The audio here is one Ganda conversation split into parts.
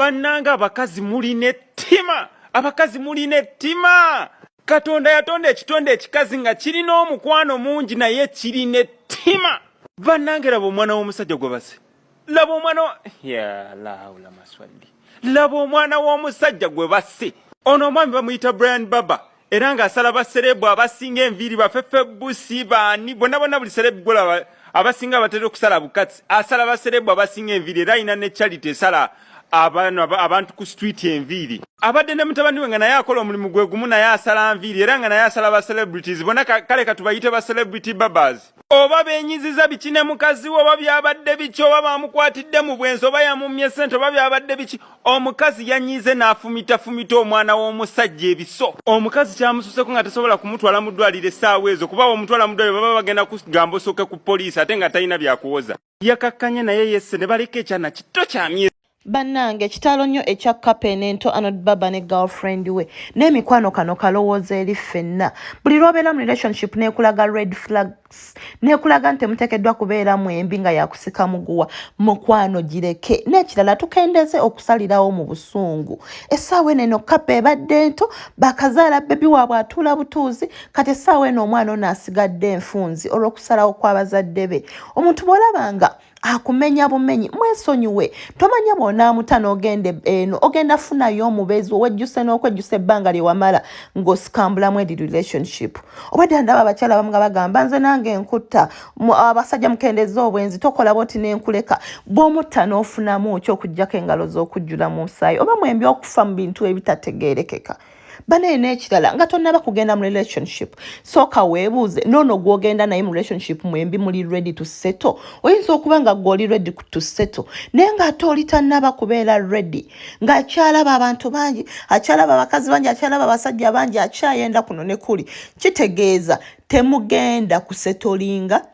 Bannange, abakazi mulina ettima, abakazi mulina ettima. Katonda yatonda ekitonde ekikazi nga kirina omukwano mungi, naye kirina ettima. Bannange, laba omwana w'omusajja gwe base, laba omwana wa ya lahaula maswali, laba omwana w'omusajja gwe basse. Ono omwami bamuyita Brian Baba, era ng'asala ba celeb abasinga enviiri, bafefe busi, baani bonna bonna, buli celeb gwolaba abasinga batera okusala bukatsi, asala ba celeb abasinga enviiri. Era alina ne charity esala abantu ku street enviiri. Abadde ne mutabani we nga naye akola omulimu gwe gumu, naye asala nviiri, era nga naye asala ba celebrities bonna. Kale katubayite ba celebrity barbers. Oba benyiziza biki ne mukazi we, oba byabadde biki, oba bamukwatidde mu bwenzi, oba yamumye sente, oba byabadde biki, omukazi yanyize n'afumitafumita omwana w'omusajja ebiso. Omukazi kyamususeko nga tasobola kumutwala mu ddwaliro essaawa ezo, kuba omutwala mu ddwaliro baba bagenda kugamba osooke ku poliisi, ate nga talina byakuwoza. Yakakkanye naye yesse ne baleka ekyana kito kya myezi. Bannange, kitalo nnyo ekya couple ento, Arnold Baba ne girlfriend we n'emikwano. Kano kalowooza eri ffenna: buli lw'obeera mu relationship n'ekulaga red flags, n'ekulaga nti temuteekeddwa kubeera mwembi, nga yakusika muguwa, mukwano gireke. N'ekirala, tukendeze okusalirawo mu busungu. Essaawa eno, eno couple ebadde nto, bakazaala baby waabwe atuula butuuzi. Kati essaawa eno omwana ono asigadde enfunzi olw'okusalawo kw'abazadde be. Omuntu bw'olabanga akumenya bumenyi, mwesonyiwe. Tomanya bw'onaamuta n'ogenda eno, ogenda funayo omubeezi owejjuse n'okwejjusa ebbanga lye wamala ng'osikambulamu eri relationship. Obadde ndaba abakyala abamu nga bagamba, "Nze nange nkutta." Abasajja mukendeza obwenzi. Tokola bwoti nenkuleka. Bw'omutta n'ofunamu ki okugjako engalo z'okujjula mu musaayi, oba mwembi okufa mu bintu ebitategeerekeka? Banaye, n'ekirala, nga tonnaba kugenda mu relationship, sooka weebuuze noono gw'ogenda naye mu relationship, mwembi muli ready to settle? Oyinza okuba nga gw'oli ready to settle, naye ng'ate oli tannaba kubeera ready, ng'akyalaba abantu bangi, akyalaba abakazi bangi, akyalaba abasajja bangi, akyayenda kuno ne kuli. Kitegeeza temugenda kusettlinga,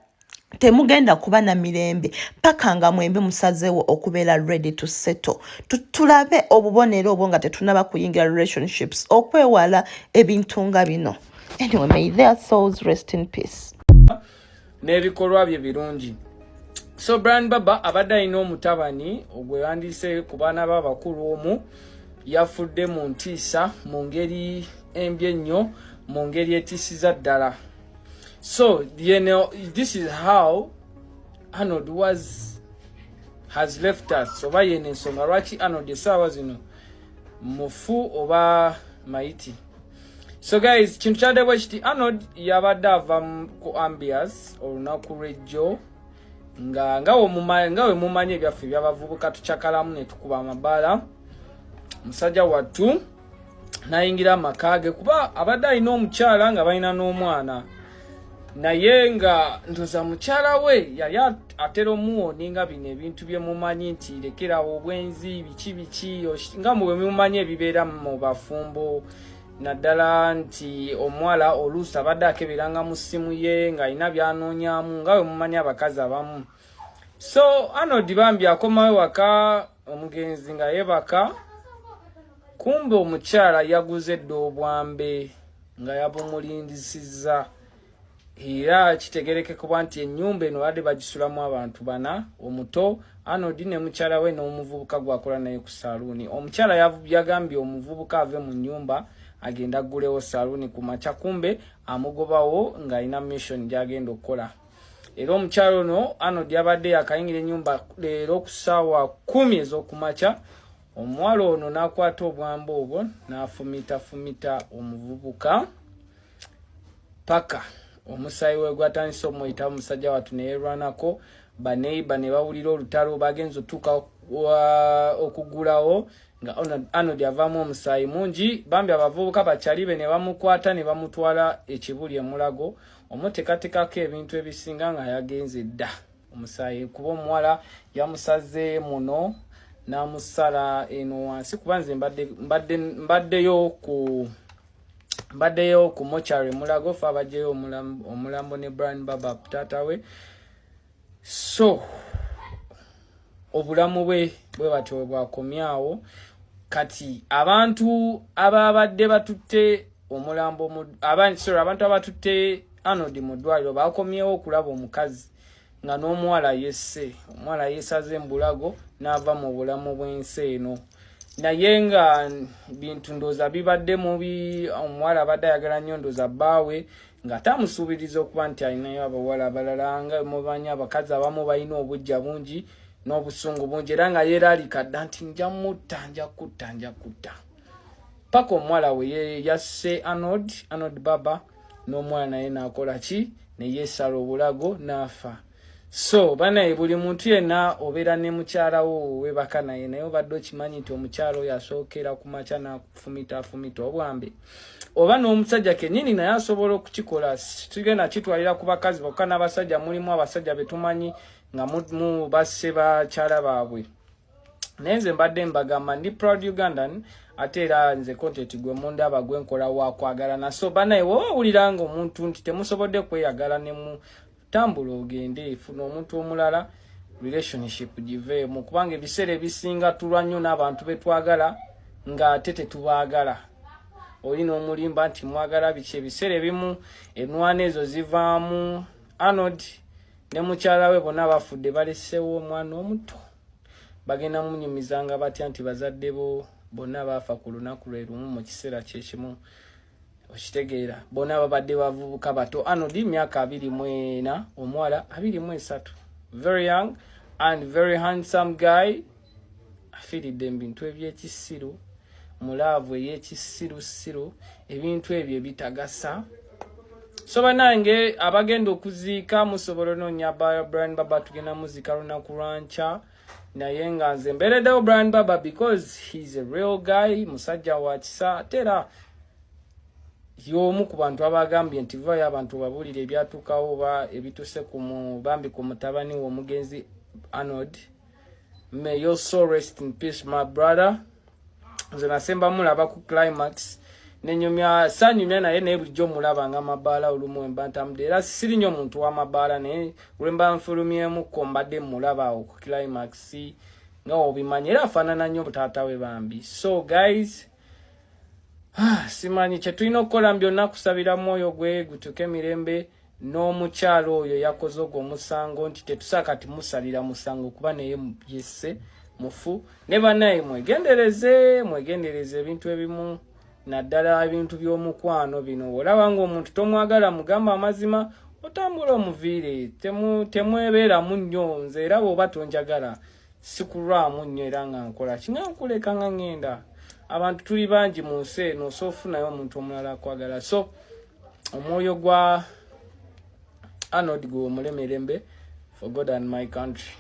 temugenda kuba na mirembe paka nga mwembi musazeewo okubeera ready to settle. Tulabe obubonero obwo nga tetunaba kuyingira relationships, okwewala ebintu nga bino. Anyway, may their souls rest in peace. N'ebikolwa bye birungi. So Brian Baba abadde alina omutabani gwe wandiise ku baana be abakulu. Omu yafudde mu ntiisa, mu ngeri embi ennyo, mu ngeri etiisiza ddala. So this is how Arnold was has left us, oba yeno ensonga lwaki Arnold essaawa zino mufu oba mayiti. So guys, kintu kyadde bwe kiti: Arnold yabadde ava ku ambias olunaku lwejjo, nga we mumanyi ebyaffe ebyabavubuka, tukyakalamu ne tukuba amabaala. Musajja wattu n'ayingira amaka ge, kuba abadde alina omukyala nga balina n'omwana, naye nga ndoza mukyala we yali atera omuwoninga bino ebintu bye mumanyi nti lekerawo obwenzi, biki biki, nga mwe mumanyi ebibeera mu bafumbo, naddala nti omuwala oluusi abadde akeberanga mu ssimu ye ng'alina byanoonyamu, nga bwe mumanyi abakazi abamu. So Arnold bambi akomawo waka, omugenzi nga yeebaka. Kumbe omukyala yaguze dda obwambe nga yabumulindisizza. Era kitegerekekebwa nti ennyumba eno badde bagisulamu abantu bana: omuto Arnold ne mukyala we n'omuvubuka gwakola naye ku saluuni. Omukyala yagambye omuvubuka ave mu nnyumba agenda aggulewo saluuni ku makya. Kumbe amugobawo ng'alina mission gy'agenda okukola. Era omukyala ono Arnold yabadde yakayingira ennyumba leero ku ssaawa 10 ez'okumakya, omuwala ono n'akwata obwamba obwo n'afumitafumita omuvubuka paka omusaayi we gwatandise omuyita. Musajja wattu neyerwanako, baneiba ne bawulira olutalo, bagenza otuuka okugulawo nga Arnold avaamu omusaayi mungi. Bambi abavubuka bakyali be ne bamukwata ne bamutwala ekibuli emulago omuteekateekako ebintu ebisinga, nga yagenze dda omusaayi, kuba omuwala yamusaze muno n'amusala eno wansi. Kuba nze mbaddeyo ku mortuary Mulago, fe abajjayo omulambo ne Brian Baba taata we. So obulamu bwe bwe batyo bwe bwakomyawo. Kati abantu ababadde batutte omulambo, sorry, abantu abatutte Arnold mu ddwaliro bakomyewo okulaba omukazi nga n'omuwala yesse. Omuwala yeesaze mbulago n'ava mu bulamu bw'ensi eno. Naye nga bintu ndooza bibadde mubi, omuwala abadde ayagala nnyo ndooza bbaawe ng'ate amusuubiriza okuba nti alinayo abawala abalala. Nga mumanyi, abakazi abamu balina obujja bungi n'obusungu bungi, era nga yeeraalika dda nti nja mutta, nja kutta, nja kutta, paka omuwala we yasse Arnold, Arnold Baba, n'omwana naye n'akola ki? Ne yeesala obulago n'afa. So banaye, buli muntu yenna obeera ne mukyala wo webaka naye, naye obadde okimanyi nti omukyala oyo asookera ku makya n'akufumita afumita obwambe, oba n'omusajja kennyini naye asobola okukikola. Tugenda kitwalira ku bakazi bokka, n'abasajja mulimu abasajja betumanyi nga mu basse bakyala baabwe. Naye nze mbadde mbagamba, ndi proud Ugandan, ate era nze content gwe mundaba gwe nkola wakwagalana. So banaye, woba owulira nga omuntu nti temusobodde kweyagala, ne mutambula ogende funa omuntu omulala, relationship giveemu, kubanga ebiseera ebisinga tulwa nnyo n'abantu betwagala ng'ate tetubaagala. Oli n'omulimba nti mwagala biki, ebiseera ebimu enwana ezo zivaamu. Arnold ne mukyala we bonna bafudde, balesewo omwana omuto. Bagenda munyumizanga batya nti bazadde bo bonna baafa ku lunaku lwe lumu mu kiseera kyekimu? Okitegeera, bonna babadde bavubuka bato. Arnold myaka 24, omuwala 23. Very young and very handsome guy, afiiridde mu bintu ebyekisiru, mu love ey'ekisirusiru, ebintu ebyo ebitagasa. So banange, abagenda okuziika musobola onoonya Brian Baba, tugenda muziika lunaku lwankya. Naye nga nze mbeereddewo Brian Baba because he's a real guy, musajja wa kisa, ate era y'omu ku bantu abagambye nti vayo abantu babuulire ebyatuukawo oba ebituuse ku bambi ku mutabani we omugenzi Arnold. May your soul rest in peace, my brother. Nze nasemba mulaba ku Climax, nenyumya, sanyumya naye, naye bulijjo mulaba nga mabaala. Olumu emba ntambudde, era siri nnyo muntu w'amabaala, naye lwemba nfulumyemuko mbadde mulaba awo ku Climax, nga obimanyi, era afaanana nnyo taata we bambi. So guys, simanyi kye tulina okukola mu byonna, kusabira mwoyo gwe gutuke mirembe, n'omukyalo oyo yakoze ogwo omusango, nti tetusaa kati musalira musango kuba naye yesse mufu. Ne bannaye, mwegendereze, mwegendereze ebintu ebimu, naddala ebintu by'omukwano bino. Olaba ng'omuntu tomwagala, mugamba amazima, otambula omuviire, temwebeeramu nnyo. Nze era bw'oba tonjagala sikulwamu nnyo, era nga nkola kinga nkuleka nga ŋŋenda. Abantu tuli bangi mu nsi eno, so ofunayo omuntu omulala akwagala. So omwoyo gwa Arnold guwummule mirembe. For God and my country.